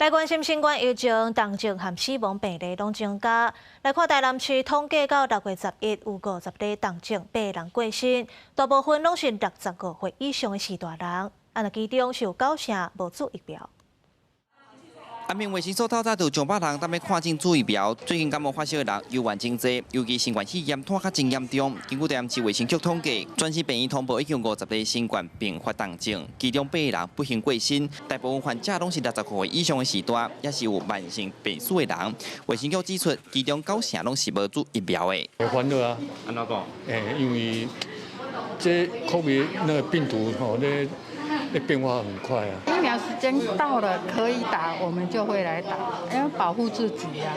來關心新冠疫情，重症和死亡病例攏增加。來看台南市統計到6月11，有50例重症，八人過身，大部分攏是65歲以上的序大人。啊，其中是有九成無注疫苗。安平衛生所透早就上百人等欲看診注疫苗。最近感冒發燒的人猶原真濟，尤其新冠肺炎拖較真嚴重。根據台南市衛生局統計，全市病院通報已經五十例新冠併發重症，其中八個人不幸過身，大部分患者攏是65歲以上的序大，也是有慢性病史的人。衛生局指出，其中九成攏是無注疫苗的。會煩惱啊！按怎講？因為這 COVID 那個病毒吼，那變化很快啊！疫苗時間到了可以打，我們就會來打，因為保護自己啊，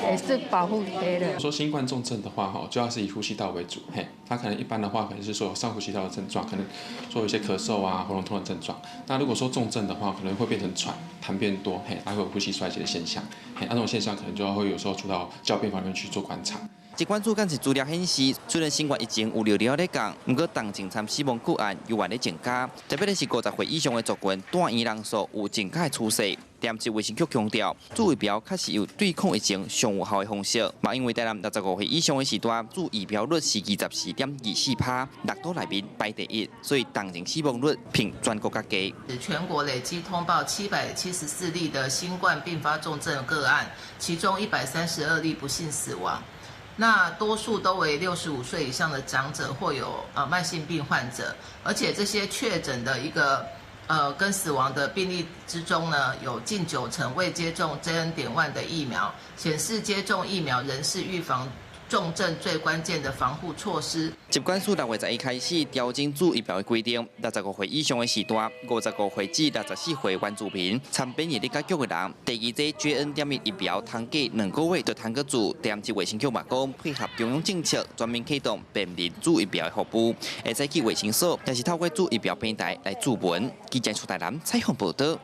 也是保護別人。說新冠重症的話，哈，主要是以呼吸道為主，嘿，他可能一般的話，可能是說有上呼吸道的症狀，可能說有一些咳嗽啊、喉嚨痛的症狀。那如果說重症的話，可能會變成喘、痰變多，嘿，還會有呼吸衰竭的現象，嘿，那種現象可能就會有時候住到加護病房裡面去做觀察。疾管署敢是資料顯示，雖然新冠疫情有略略咧降，毋過重症參死亡個案猶原咧增加，特別是50歲以上的族群，住院人數有增加的趨勢。台南市衛生局強調，注疫苗確實有對抗疫情上有效的方式。嘛，因為台南65歲以上的序大，注疫苗率是24.24%，六都內面排第一，所以重症死亡率比全國較低。全國累計通報774例的新冠併發重症個案，其中132例不幸死亡。那多數都為65歲以上的長者或有慢性病患者，而且這些確診的一個跟死亡的病例之中呢，有近九成未接種 JN.1 的疫苗，顯示接種疫苗仍是預防重症最關鍵的防護措施。疾管署6月11開始調整注疫苗的規定，65歲以上的序大，55歲至64歲原住民，參免疫力較強的人，第二劑 JN.1 疫苗通過2個月就通閣注。台南市衛生局嘛講，配合中央政策，全面啟動便民注疫苗的服務，會使去衛生所，也是透過注疫苗平台來注文。記者出台南採訪報道。